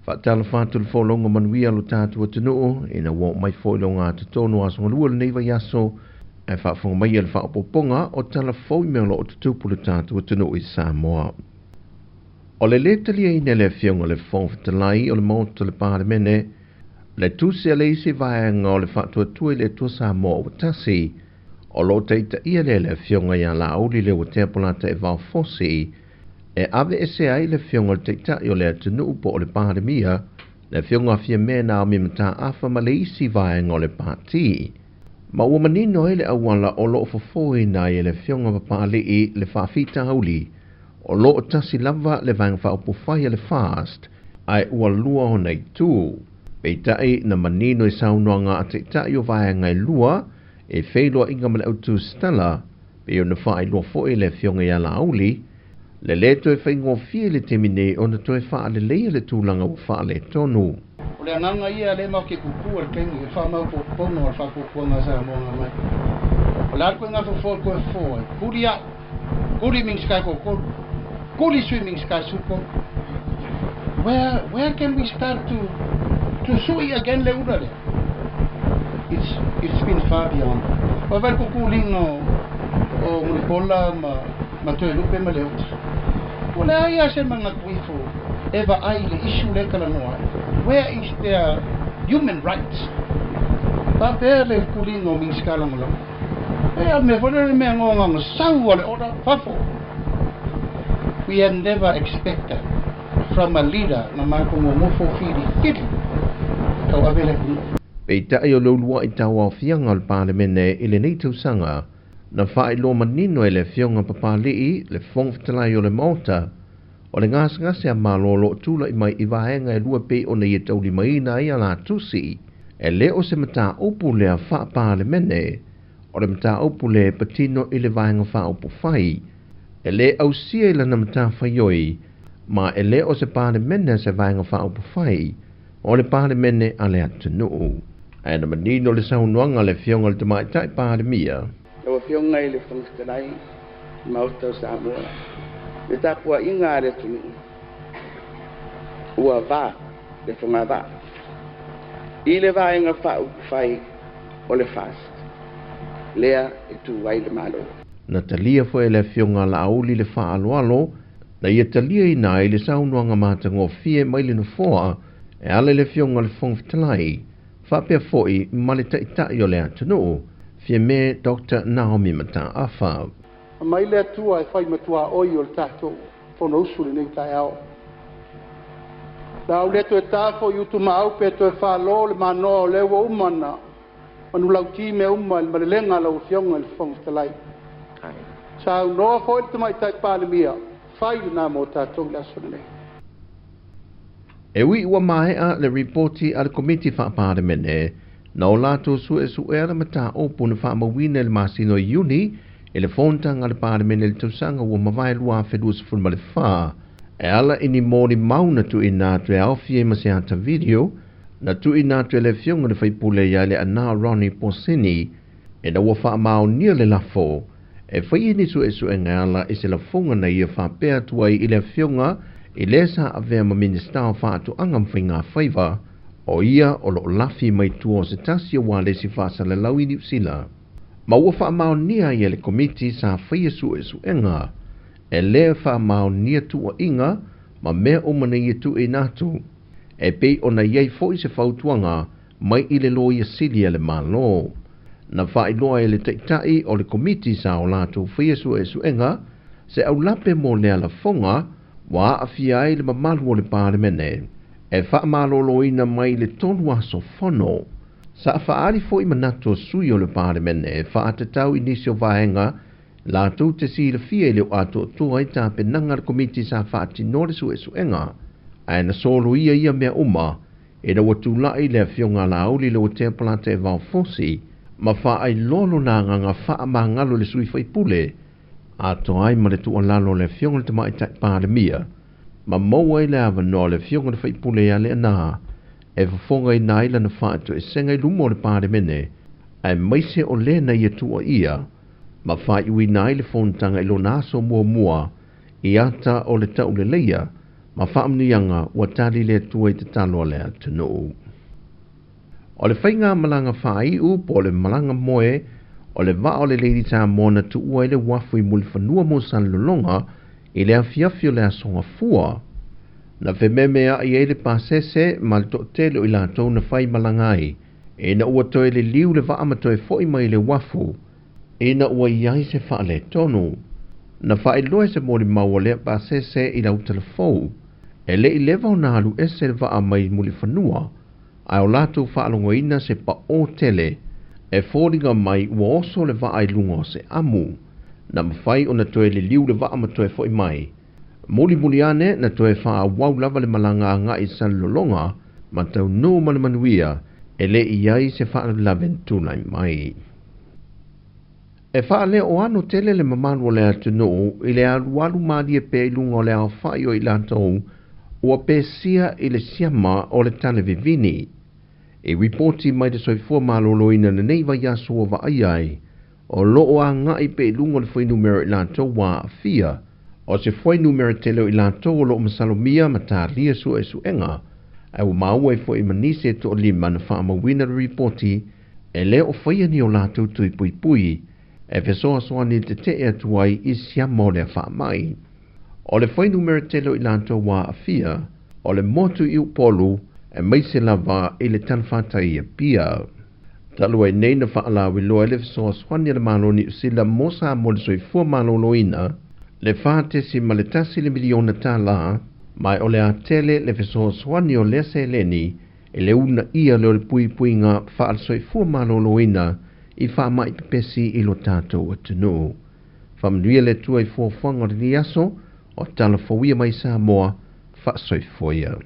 Faatalofa atu le folauga manuia lo tatou atunuu ina ua oo mai foi logatotonu aso galua lenei vaiaso ae faafofoga mai le faaopoopoga o tala fou i mea o lo o tutupu le tatou atunuu i Samoa. O le lē taliaina le Afioga le Fofoga Fetalai o le Maota le Palemene le tusi a le isi vaega o le Faatuatua i le Atua Samoa ua tasi o lo o taitaia lea le Afioga ia Laauli Leuatea Polataivao Fosi e ave ese ai le Afioga le Taitai o le atunuu po o le Palemia le Afioga Fiame Naomi Mataafa ma le isi vaega o le Pati. Ma ua manino ai le auala o lo o fofoina ai e le Afioga Papali'i le faafitauli o lo o tasi lava le Vaega Faaupufai a le FAST ae ua lua ona itu. Peitai na manino i saunoaga a taitai o vaega e lua e feiloaiga ma le autu Stella pei ona faailoa foi le Afioga ia Laauli le lē toe faigofie le taimi nei ona toe faaleleia le tulaga ua faaletonu. O le agaga ia lea matou te tutu ai le taimi e faamaopoopoga o le faatuatuaga a Samoa na aumai. O le a le ituaiga fofo e toe fofo ai? Tuli au, tuli Minisita e toatolu, tuli Sui Minisita e 13. Where can we start to sui again le ula lea? It's been far beyond. Ua fai le tutuliga o Mulipola ma Toelupe ma Leota. Ua leai lava se manatu ifo e vaai i le issue lea e talanoa ai. Where is their human rights? Faapea le tuliga o Minisita Lagolago. E a le mea foi lea le mea gogaga sau a le order fafo. We had never expected from a leader na matou nonofo filifili tauave le atunuu. Peitai o le uluai tauaofiaga o le Palemene i lenei tausaga na faailoa manino e le Afioga Papali'i le Fofoga Fetalai o le Maota o le gasegase a Malo o lo o tula'i mai i vaega e lua pei ona ia taulimaina ai ala tusi e lē o se mataupu lea faapalemene o le mataupu lea e patino i le Vaega Faaupufai e lē ausia i lana matafaioi ma e lē o se Palemene a se Vaega Faaupufai o le Palemene a le atunuu. Ae na manino le saunoaga a le Afioga i le Tamaitai Palemia. Lau Afioga i le Fofoga Fetalai, Maota o Samoa, le tapuaiga a le atunuu ua va le fogavaa i le Vaega Faaupufai o le FAST lea e tu ai le Malo. Na talia foi e le Afioga a Laauli le faaaloalo na ia taliaina ai le saunoaga matagofie mai le nofoa e ala i le Afioga i le Fofoga Fetalai faapea foi ma le Taitai o le atunuu Fiame Dr Naomi Mataafa. Aumai le Atua e fai matuaoi o le tatou Fonousu lenei taeao. La au le toe ta foi utumaau pe toe falo le manoa o lea ua uma na manulauti mea uma i le malelega a lau Afioga i le Fofoga Fetalai. Saunoa foi le Tamaitai Palemia, fai lena mo tatou i le aso lenei. E ui ua maea le ripoti a le Komiti Faa-Palemene na o latou suesuea le mataupu na faamauina i le masina o Iuni i le fonotaga a le Palemene i le tausaga ua mavae 2024 e ala i ni molimau na tuuina atu e aofia ai ma se ata video na tuuina atu e le Afioga i le Faipule ia Leaana Ronnie Posini ina ua faamaonia le lafo e faia ni suesuega e ala i se lafoga na ia faapea atu ai i le Afioga i le sa avea ma Minisita o Faatoaga ma Faigafaiva o ia o lo o lafi mai tua o se tasi aua le isi faasalalau i Niu Sila. Ma ua faamaonia ai e le Komiti sa faia suesuega e lē faamaonia tuuaiga ma mea uma na ia tuuina atu e pei ona i ai foi se fautuaga mai i le Loia Sili a le Malo. Na faailoa e le Taitai o le Komiti sa o latou faia suesuega se aulape mo lea lafoga ua aafia ai le mamalu o le Palemene e faamaloloina mai le 3 aso fono. Sa faaali foi manatu o sui o le Palemene e faatatau i nisi o vaega latou te silafia e le o atoatoa ai tapenaga a le Komiti sa faatinoa le suesuega ae na soloia ia mea uma ina ua tula'i le Afioga a Laauli Leuatea Polataivao Fosi ma faailoa lona agaga faamagalo i le sui faipule atoa ai ma le tuualalo a le Afioga i le Tamaitai Palemia ma maua ai le avanoa o le Afioga i le Faipule ia Leaana e fofogaina ai lana faatoesega i luma o le Palemene aemaise o lē na ia tuuaia ma faaiuina ai le fonotaga i lona aso muamua i ata o le tauleleia Ma faamanuiaga ua tali le Atua i tatalo a le atunuu. O le faiga malaga faaiu po o le malaga moe o le vaa o le Lady Samoa na tuua ai le uafu i Mulifanua mo Salelologa i le afiafi o le Aso Gafua. Na fememea'i ai le pasese ma le toatele o i latou na fai malaga ai, ina ua toe liliu le vaa ma toe fo'i mai i le uafu, ina ua i ai se faaletonu. Na faailoa e se molimau o lea pasese i lau talafou, e le i leva ona alu ese le vaa mai Mulifanua, ae o latou faalogoina se paʻō tele e foliga mai ua oso le vaa i luga o se amu. Na mafai ona toe liliu le vaa ma toe fo'i mai. Mulimuli ane na toe faaauau lava le malaga agai i Salelologa ma taunuu ma le manuia e le i ai se faalavelave na tulai mai. E faaleoano tele le mamalu o le atunuu i le alualu malie pea i luga o le aofai o i latou ua pesia i le siama o le tale vivini. I ripoti mai le Soifua Maloloina lenei vaiaso ua vaaia ai, o loo agai pea i luga o le fuainumera o i latou ua aafia, o se fuainumera tele o i latou o loo masalomia ma talia suesuega, ae ua maua ai foi ma nisi e toalima na faamauina le ripoti e le o faia ni o latou tui puipui e fesoasoani i le tetee atu ai i siama o lea faamai. O le fuainumera tele o i latou ua aafia, o le motu i Upolu aemaise lava i le talafatai i Apia. Talu ai nei na faalauiloa ai le fesoasoani a le Malo Niu Sila mo Samoa i le soifua maloloina, le $4.1 le miliona tālā, ma o le a tele le fesoasoani o lea seleni e le uunaia lea o le puipuiga faale-soifua maloloina i faamai pepesi i lo tatou atunuu. Faamanuia le Atua i fuafuaga o lenei aso, o talafouia mai Samoa, faasoifua ia.